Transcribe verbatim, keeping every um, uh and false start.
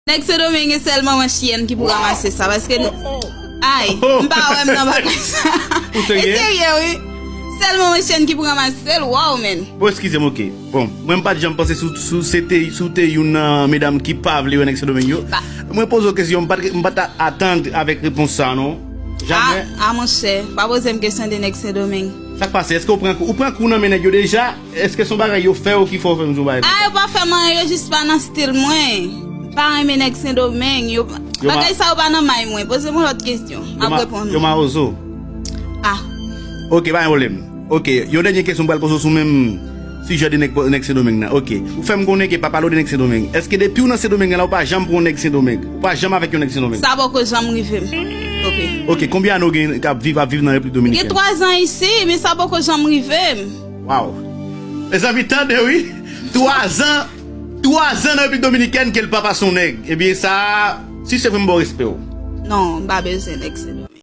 Nèg Sendomeng e sèl manman chyèn ki pou ranmase sa, paske n-, ay, m pa wè m nan bagay sa. Ou serye? E serye, wi. Sèl manman chyèn ki pou ranmase l, waw, men. Bon, eskize m, oke. Bon, mwen m pa t janm panse si w, si w se te, si w te youn nan medam ki pa vle wè nèg Sendomeng yo. Mwen poze w kesyon, m pa t, m pa t atann avèk repons sa, non. Jamè. A, a, monchè, pa poze m kesyon de nèg Sendomeng. Sa k pase? Èske w pran kou, ou pran kou nan men nèg yo deja? Èske se yon bagay yo fè w ki fè w fè m yon bagay konsa? A, yo pa fè m anyen, yo jis pa nan stil mwen. M pa renmen nèg Sendomeng, yo, bagay sa yo pa nan may mwen. Poze m yon lòt kesyon, m ap reponn ou. Yo mawozo? A. Oke, pa gen pwoblèm. Oke, yon dènye kesyon m pral poze w sou menm sijè de nèg, nèg Sendomeng nan. Oke. Ou fè m konnen ke pa pale w de nèg Sendomeng. Èske depi w nan Sendomeng la, ou pa janm pran yon nèg Sendomeng? Ou pa janm avèk yon nèg Sendomeng? Sa poko janm rive m. Oke. Oke, konbyen ane w gen k ap viv, ap viv nan Repiblik Dominikèn? Gen twa zan isi, men sa poko janm rive m. Waw. Mezanmi, tande wi. Twa zan, twa zan nan Repiblik Dominikèn ke l pa pase yon nèg. Ebyen, sa, si se vre, m ba w respè w. Non, m pa bezwen nèg Sendomeng.